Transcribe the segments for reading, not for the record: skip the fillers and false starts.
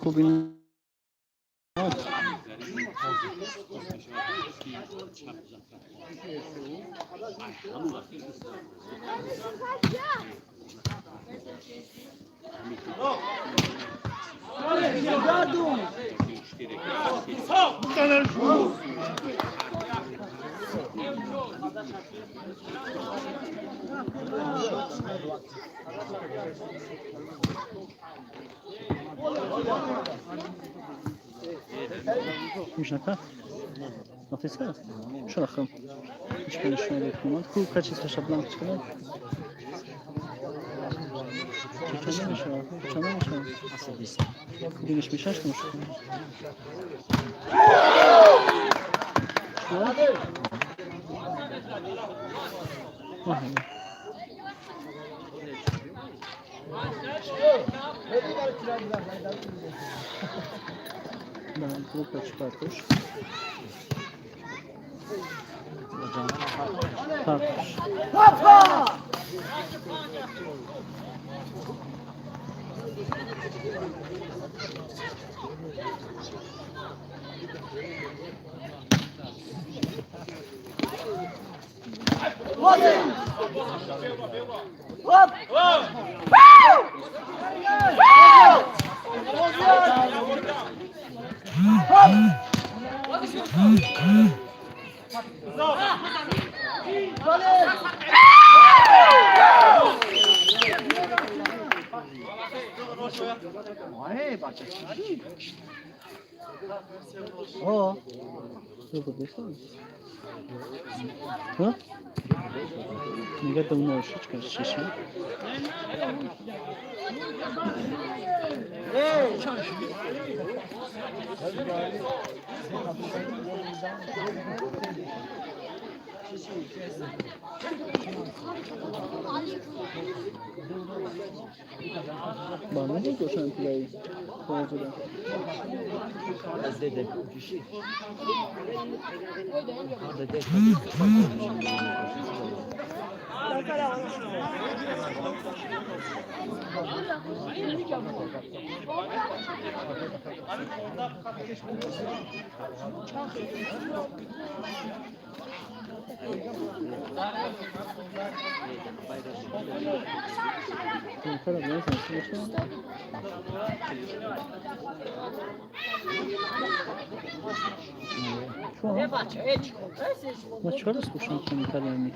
Кубинат. Мишнака? Нахтиска? Шо рахам? Ичкани шумо бекунад. Ку качество шаблан чикана? Чанд мешавад? Чанд мешавад? Диниш мешаш мушкил. Группа чипартуш. Партуш. Мега давно шичка шиши. Ба не гошан плей. Ҳозира. Ма чиқадар слушам комментариями?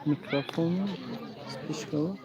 Микрофон, спичка.